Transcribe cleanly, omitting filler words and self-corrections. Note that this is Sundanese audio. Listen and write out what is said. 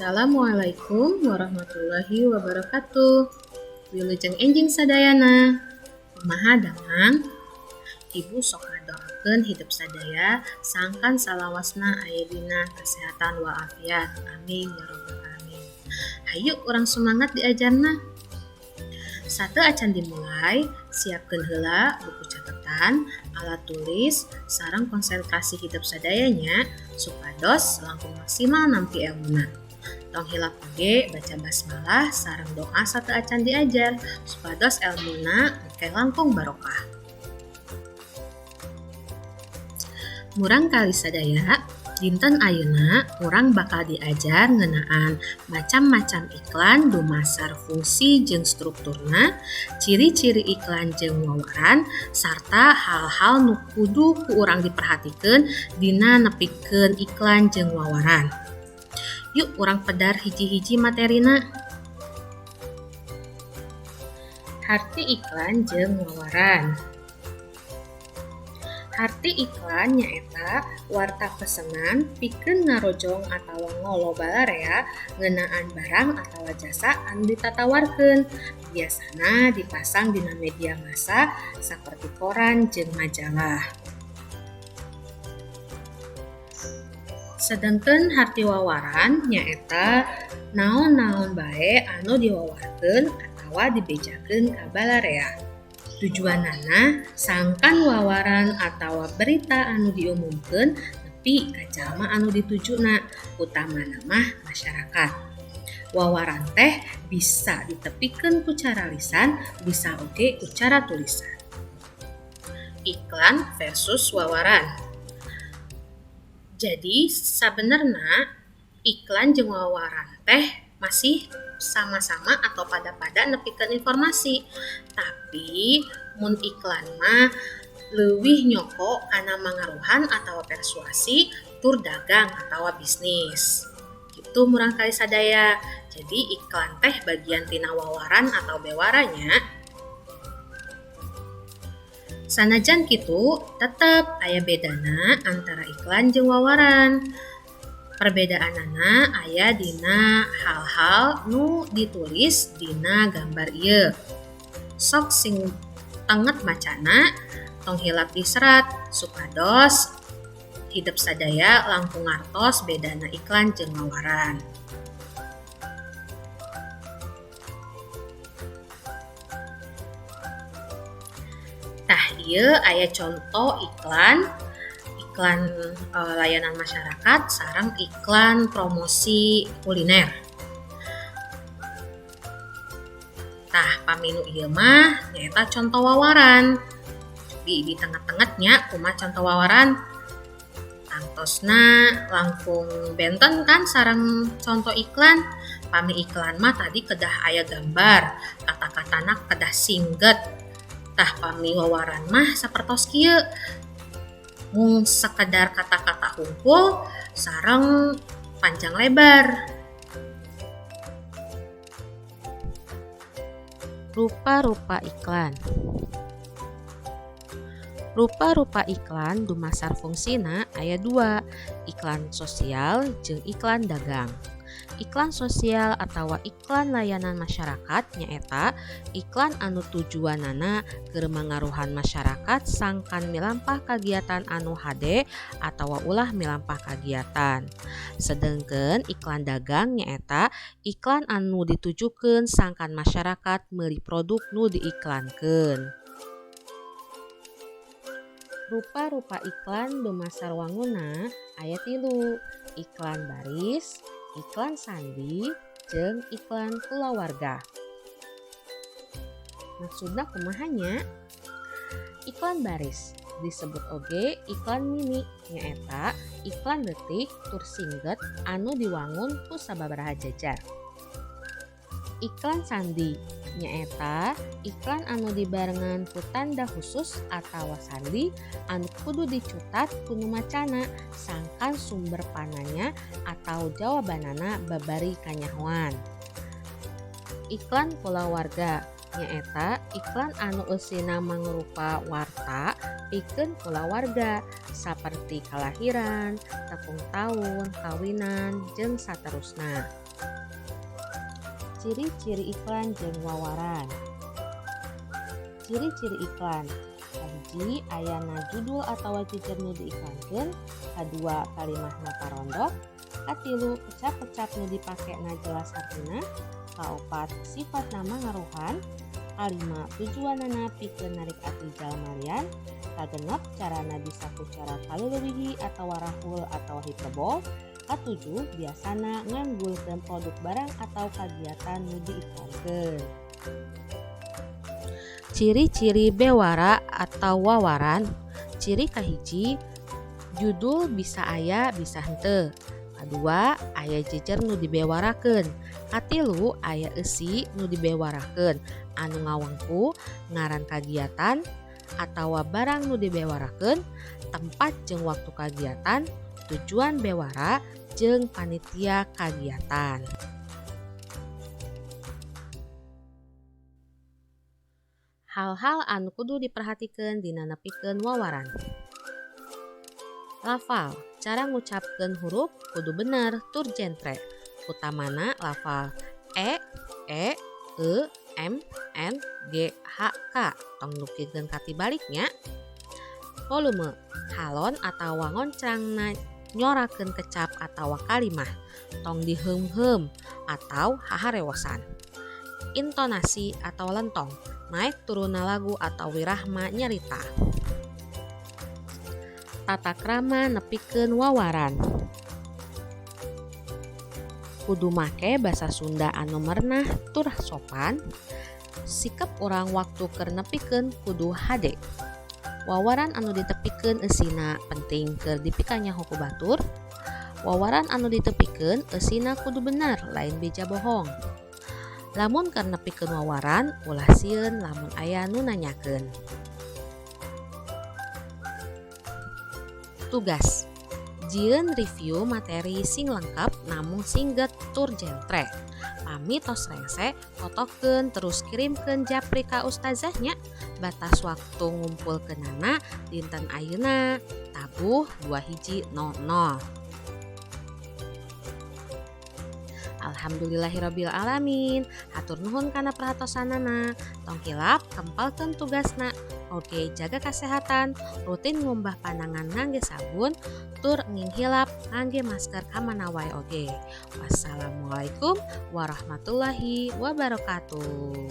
Assalamualaikum warahmatullahi wabarakatuh. Wilujeng enjing sadayana. Kumaha damang? Ibu sok ngadoakeun hidup sadaya sangkan salawasna aya dina kesehatan walafiat. Amin ya rabbal alamin. Hayu urang semangat diajarna. Sateuacan dimulai, siapkeun heula buku catatan, alat tulis, sareng konsentrasi hidup sadayanya supados langkung maksimal nampi elmuna. Tong hilap oge baca basmalah sareng doa sateuacan diajar supados elmuna engke langkung barokah. Murangkalih sadaya, dinten ayeuna urang bakal diajar ngeunaan macam-macam iklan dumasar fungsi jeung strukturna, ciri-ciri iklan jeung wawaran, sarta hal-hal nu kudu ku urang diperhatikeun dina nepikeun iklan jeung wawaran. Yuk urang pedar hiji-hiji materina. Harti iklan jeung wawaran. Harti iklan nyaeta warta pesenan pikeun ngarojong atawa ngolo balarea ngeunaan barang atawa jasa anu ditatawarkeun. Biasana dipasang dina media massa saperti koran jeung majalah. Sedengkeun harti wawaran nyaeta naon-naon bae anu diwawarkeun atawa dibejakeun ka balarea. Tujuanana sangkan wawaran atawa berita anu diumumkeun nepi ka jalma anu ditujuna, utamana mah masyarakat. Wawaran teh bisa ditepikeun ku cara lisan, bisa oge ku cara tulisan. Iklan versus wawaran. Jadi sabenerna iklan jeung wawaran teh masih sama-sama atau pada-pada nepikeun informasi. Tapi mun iklan mah leuwih nyoko kana mangaruhan atawa persuasi tur dagang atawa bisnis. Kitu murangkalih sadaya. Jadi iklan teh bagian tina wawaran atau bewaranya. Sanajan kitu tetep aya bedana antara iklan jeung wawaran. Perbedaanana aya dina hal-hal nu ditulis dina gambar ieu. Sok sing tenget macana, tong hilap diserat supados hidep sadaya langkung ngartos bedana iklan jeung wawaran. Tah ieu aya conto iklan layanan masyarakat sareng iklan promosi kuliner. Tah pami nu ieu mah nyaeta conto wawaran. Di tengah-tengahnya kumaha conto wawaran? Tangtosna langkung benten kan sareng conto iklan. Pami iklan mah tadi kedah aya gambar, kata-katana kedah singget. Tah pami wawaran mah sapertos kieu. Mung sekedar kata-kata hungkul sareng panjang lebar. Rupa-rupa iklan. Rupa-rupa iklan dumasar fungsina aya dua, iklan sosial jeung iklan dagang. Iklan sosial atawa iklan layanan masyarakat nyaeta iklan anu tujuanana keur mangaruhan masyarakat sangkan milampah kagiatan anu hade atawa ulah milampah kagiatan. Sedengkeun iklan dagang nyaeta iklan anu ditujukeun sangkan masyarakat meuli produk nu diiklankeun. Rupa-rupa iklan dumasar wangunna aya tilu, iklan baris, iklan sandi, jeung iklan kulawarga. Maksudna kumaha nya? Iklan baris disebut oge iklan mini nyaeta iklan leutik tur singget anu diwangun ku sababaraha jajar. Iklan sandi nyaeta iklan anu dibarengan ku tanda khusus atawa sandi anu kudu dicutat ku nu macana sangkan sumber pananya atau jawabanana babari kanyahoan. Iklan kulawarga nyaeta iklan anu eusina mangrupa warta pikeun kulawarga saperti kalahiran, tepung taun, kawinan, jeung saterusna. Ciri-ciri iklan jeung wawaran. Ciri-ciri iklan: kahiji, ayana judul atawa jejer nu diiklankeun. Kadua, kalimahna parondok. Katilu, kecap-kecap nu dipakena jelas hartina. Kaopat, sifatna mangaruhan. Kalima, tujuanana pikeun narik ati jalma lian. Kagenep, carana bisa ku cara kaleleuwihi atawa rahul atawa hiperbol. Katujuh, biasana nganggulkeun produk, barang atau kagiatan nu diiklankeun. Ciri-ciri bewara atau wawaran. Ciri kahiji, judul bisa aya bisa henteu. Kadua, aya jejer nu dibewarakeun. Katilu, aya eusi nu dibewarakeun anu ngawengku ngaran kagiatan atawa barang nu dibewarakeun, tempat jeung waktu kagiatan, tujuan bewara, jeung panitia kagiatan. Hal-hal anu kudu diperhatikeun dina nepikeun wawaran. Lafal, cara ngucapkeun hurup kudu bener tur jentre. Utamana lafal e, e, e, m, n, g, h, k. Tong dugikeun ka tibaliknya. Volume, halon atawa ngoncrangna nyorakeun kecap atawa kalimah. Tong diheum-heum atau haharewosan. Intonasi atau lentong, naek turunna lagu atau wirahma nyarita. Tata krama nepikeun wawaran. Kudu make basa Sunda anu merenah tur sopan. Sikap urang waktu keur nepikeun kudu hade. Wawaran anu ditepikeun eusina penting keur dipikanyaho ku batur. Wawaran anu ditepikeun eusina kudu bener, lain beja bohong. Lamun keur nepikeun wawaran, ulah sieun lamun aya nu nanyakeun. Tugas: jieun review materi sing lengkap namung singget tur jentre. Pami tos rengse, fotokeun terus kirimkeun japri ka ustazah nya. Batas waktu ngumpulkeunana dinten ayeuna tabuh 21.00. Alhamdulillahirabbil alamin. Hatur nuhun kana perhatosanana. Tong hilap kempalkeun tugasna. Oke, jaga kesehatan, rutin ngumbah panangan ngangge sabun, tur nginghilap ngangge masker kamana wae oge. Wassalamualaikum warahmatullahi wabarakatuh.